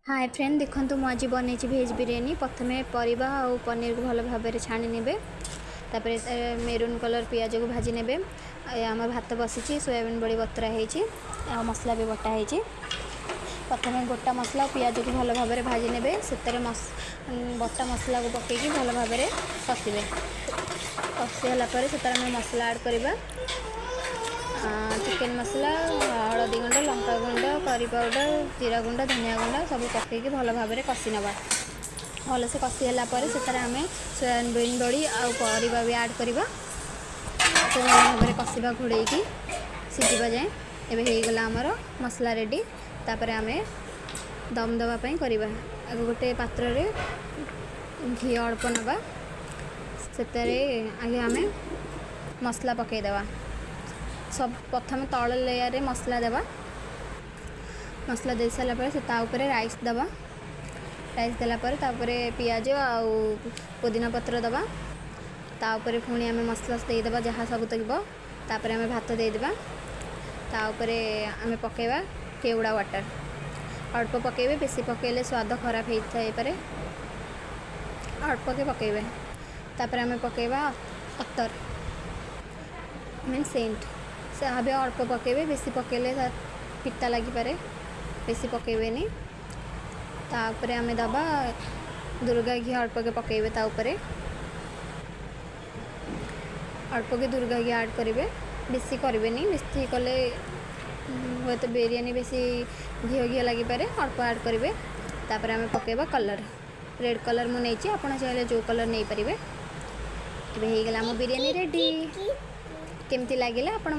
ହାଏ friend, ଦେଖନ୍ତୁ, ମୁଁ ଆଜି ବନେଇଛି ଭେଜ୍ ବିରିୟାନୀ। ପ୍ରଥମେ ପରିବା ଆଉ ପନିରକୁ ଭଲ ଭାବରେ ଛାଣି ନେବେ। ତାପରେ ମେରୁନ୍ କଲର୍ ପିଆଜକୁ ଭାଜି ନେବେ। ଆମର ଭାତ ବସିଛି, ସୋୟାବିନ୍ ବଡ଼ି ବତୁରା ହେଇଛି ଆଉ ମସଲା ବି ବଟା ହେଇଛି। ପ୍ରଥମେ ଗୋଟା ମସଲା ଆଉ ପିଆଜକୁ ଭଲ ଭାବରେ ଭାଜି ନେବେ। ସେଥିରେ ବଟା ମସଲାକୁ ପକାଇକି ଭଲ ଭାବରେ କଷିବେ। କଷି ହେଲା ପରେ ସେଥିରେ ଆମେ ମସଲା ଆଡ଼୍ କରିବା। ଚିକେନ୍ ମସଲା, ହଳଦୀ ଗୁଣ୍ଡ, ଲଙ୍କା ଗୁଣ୍ଡ, କରି ପାଉଡ଼ର, ଜିରା ଗୁଣ୍ଡ, ଧନିଆ ଗୁଣ୍ଡ ସବୁ ପକାଇକି ଭଲ ଭାବରେ କଷି ନେବା। ଭଲସେ କଷି ହେଲା ପରେ ସେଥିରେ ଆମେ ସୋୟାବିନ୍ ବଡ଼ି ଆଉ ପରିବା ବି ଆଡ଼୍ କରିବା। ତାକୁ ଭଲ ଭାବରେ କଷିବା ଘୋଡ଼େଇକି ସିଝିବା ଯାଏଁ। ଏବେ ହେଇଗଲା ଆମର ମସଲା ରେଡ଼ି। ତାପରେ ଆମେ ଦମ୍ ଦେବା ପାଇଁ କରିବା। ଆଗ ଗୋଟେ ପାତ୍ରରେ ଘିଅ ଅଳ୍ପ ନେବା। ସେଥିରେ ଆଗେ ଆମେ ମସଲା ପକାଇଦେବା। ସବୁ ପ୍ରଥମେ ତଳ ଲେୟାରରେ ମସଲା ଦେବା। ମସଲା ଦେଇ ସାରିଲା ପରେ ସେ ତା ଉପରେ ରାଇସ୍ ଦେବା। ରାଇସ୍ ଦେଲା ପରେ ତାପରେ ପିଆଜ ଆଉ ପୁଦିନା ପତ୍ର ଦେବା। ତା ଉପରେ ପୁଣି ଆମେ ମସଲା ଦେଇଦେବା, ଯାହା ସବୁ ଥିବ। ତାପରେ ଆମେ ଭାତ ଦେଇଦେବା। ତା ଉପରେ ଆମେ ପକାଇବା କେଉଡ଼ା ୱାଟର୍। ଅଳ୍ପ ପକାଇବେ, ବେଶୀ ପକାଇଲେ ସ୍ୱାଦ ଖରାପ ହେଇଥାଇପାରେ। ଅଳ୍ପକେ ପକାଇବେ। ତାପରେ ଆମେ ପକାଇବା ଅତର, ମିନ୍ ସେଣ୍ଟ। ସେ ବି ଅଳ୍ପ ପକାଇବେ। ବେଶୀ ପକାଇଲେ ପିତା ଲାଗିପାରେ, ବେଶୀ ପକାଇବେନି। ତାପରେ ଆମେ ଦେବା ଦୁର୍ଗା ଘିଅ। ଅଳ୍ପକେ ପକାଇବେ ତା ଉପରେ। ଅଳ୍ପକେ ଦୁର୍ଗା ଘିଅ ଆଡ଼୍ କରିବେ, ବେଶୀ କରିବେନି। ବେଶୀ କଲେ ହୁଏତ ବିରିୟାନୀ ବେଶୀ ଘିଅ ଘିଅ ଲାଗିପାରେ। ଅଳ୍ପ ଆଡ଼୍ କରିବେ। ତାପରେ ଆମେ ପକାଇବା କଲର୍। ରେଡ଼୍ କଲର୍ ମୁଁ ନେଇଛି, ଆପଣ ଚାହିଁଲେ ଯେଉଁ କଲର୍ ନେଇପାରିବେ। ଏବେ ହେଇଗଲା ଆମ ବିରିୟାନୀ ରେଡ଼ି। କେମିତି ଲାଗିଲା ଆପଣ?